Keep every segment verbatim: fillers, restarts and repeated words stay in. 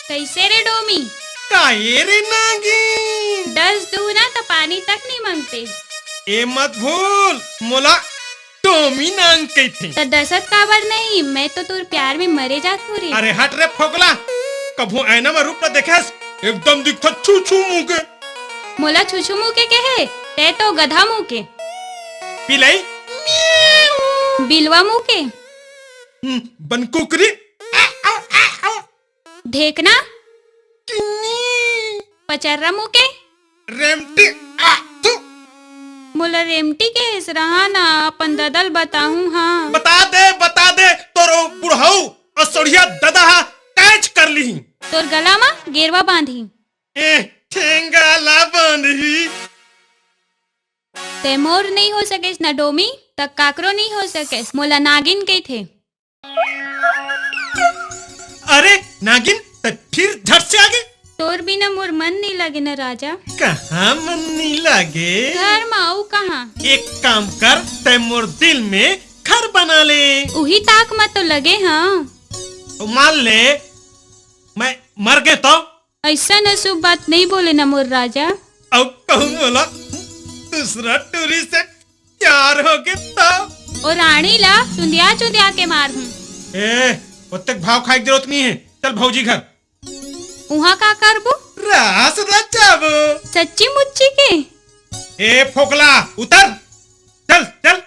कइसे रे डोमी? काये रे नागिन? डस दूं ना त पानी तक नइ मांगते। ए मत भूल, मोला डोमी नांग कहिथे। त डसत काबर नहीं? मैं तो तोर प्यार में मरे जात हूँ रे। अरे हट रे फोकला, कभू आईना में रूप न देखेस, एकदम दिखथस छू छू मुँह के। मोला छुछू मुँह के कहे, तैं तो गधा मुँह के। बिलई। बिलवा मुँह के। हम्म, बनकुकरी। ढेकना। किन्नी। पचर्रा मुँह के। रेमटी। आ, थू। मोला रेमटी कहेस, रहा ना, अपन ददा ल बताहूँ, हाँ। बता दे, बता दे, तोर बुढ़ऊ अउ सोढ़िया ददा ह कैच कर लिही। तोर गला म गेरवा बांधही। ए, ठेंगा ला बांधही। तैं मोर नइ हो सकेस न डोमी, त काकरो नइ हो सकेस। मोला नागिन कहिथे। अरे नागिन, तैं फिर झट से आगे। तोर बिना मोर मन नइ लागे न राजा। कहाँ मन नइ लागे? घर म अउ कहाँ? एक काम कर, तैं मोर दिल में घर बना ले। उही ताक म तो लगे हँव। तो मान ले, मैं मर गे तो? अइसन अशुभ बात नइ बोले न मोर राजा। अउ कहूँ मोला दूसरा टूरी से प्यार होगे त? ओ रानी ला चुंदिया चुंदिया के मारहूँ। ए, ओतेक भाव खाए के जरूरत नइ हे। चल भौजी घर। उहाँ का करबो? रास रचाबो। सच्ची मुच्ची के? ए फोकला, उतर। चल, चल।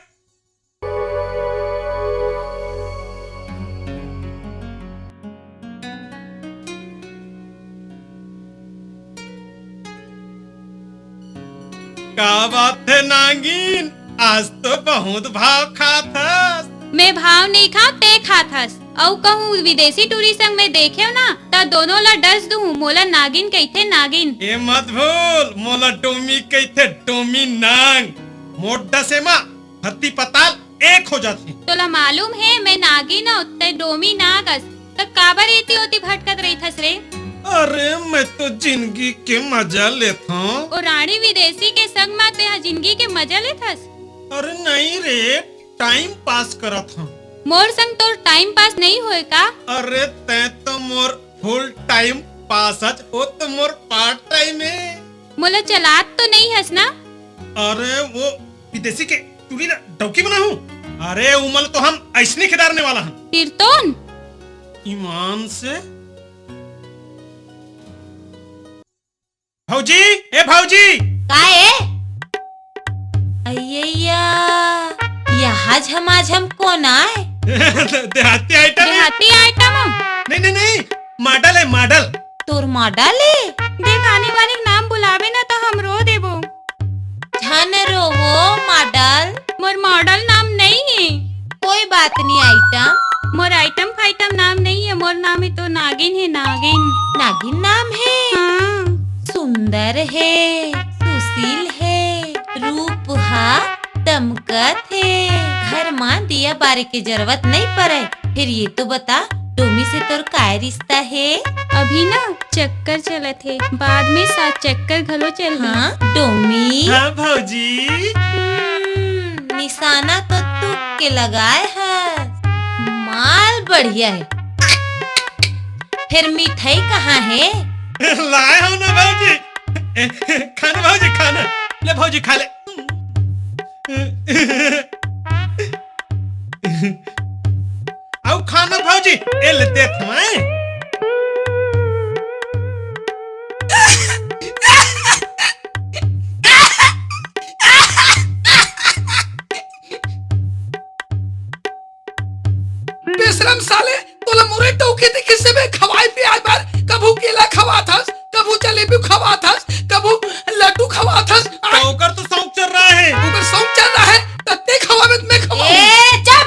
का बात हे नागिन, आज तो बहुत भाव खात हस। मैं भाव नइ खाँव, तैं खात हस। अउ कहूँ विदेशी टूरी संग मैं देखेंव ना, त दोनों ला डस दूहूँ। मोला नागिन कहिथे, नागिन। ए मत भूल, मोला डोमी कहिथे, डोमी नांग। मोर डसे मा धरती पताल एक हो जाथे। तोला मालूम हे, मैं नागिन अँव, तैं डोमी नाग अस, त काबर एती ओती भटकत रहिथस रे? अरे, मैं तो जिंदगी के मजा लेथँव। ओ रानी विदेशी के संग म तैं ह जिंदगी के मजा लेथस? अरे नहीं रे, टाइम पास करत हँव। मोर संग तोर टाइम पास नइ होय का? अरे, तैं तो मोर फुल टाइम पास हस, ओ तो मोर पार्ट टाइम हे। मोला चलात तो नइ हस ना? अरे, वो विदेशी के टूरी ला डौकी बनाहूँ। अरे, उमल तो हम अइसने खेदारने वाला हन। फिर तोन? ईमान से। भौजी, ए भौजी। का ए? अय्या, यहाँ झमाझम कोन आय? देहाती आइटम हे। देहाती आइटम? नहीं, नहीं, नहीं, मॉडल हे, मॉडल। तोर मॉडल हे? देख, आनी बानी के नाम बुलाबे ना, त हम रो देबो। झन रो वो मॉडल। मोर मॉडल नाम नइ हे। कोई बात नहीं, आइटम। मोर आइटम फाइटम नाम नइ हे, मोर नाम हे तो नागिन हे, नागिन। नागिन नाम हे? हाँ। सुंदर हे, सुशील हे, रूप हा दमकत हे। घर मा दिया बारे के जरूरत नइ पड़य। फिर ये तो बता, डोमी से तोर काय रिश्ता हे? अभी ना चक्कर चलत हे, बाद में सात चक्कर घलो चलही। हाँ, डोमी। हाँ, भौजी। हम्म, निशाना तो तुक के लगाए हस। माल बढ़िया हे। फिर मिठाई कहाँ हे? लाए हँव ना भौजी। ए, खा ना भौजी, खा ना। ले भौजी, खा ले। अउ खा ना भौजी, ए ले देत हँव। बेशरम साले, तोला मुरई टौकी दिखिस बे खवाए पियाए बर। कभू केला खवात हस, कभू जलेबी खवात हस, कभू लड्डू खवात हस। आ, त ओकर तो शौक चल रहा है। ओकर शौक चल रहा है, त ते खवाबे त मैं खवाऊं। ए, चुप!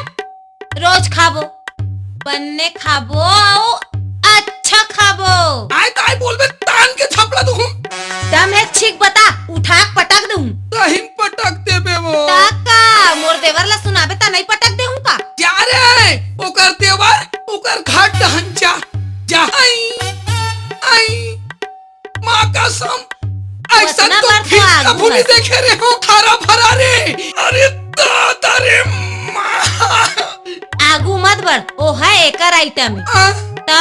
रोज खाबो, बन्ने खाबो, अउ अच्छा खाबो। आय त आय बोलबे, तान के थपला दूं। दम हे छीक बता, उठा के पटक दूं। तहीं पटक देबे वो। त का, मोर देवर ला सुनाबे त नहीं पटक देहूं का? जा रे, ओकर देवर, ओकर घर डहन जा। जा। आई, आई, माँ कसम, अइसन तो फिर कभू नहीं देखे रे हो, हरा भरा रे। अरे दादा रे माँ। आगू मत बढ़, ओ है एकर आइटम है। आ? त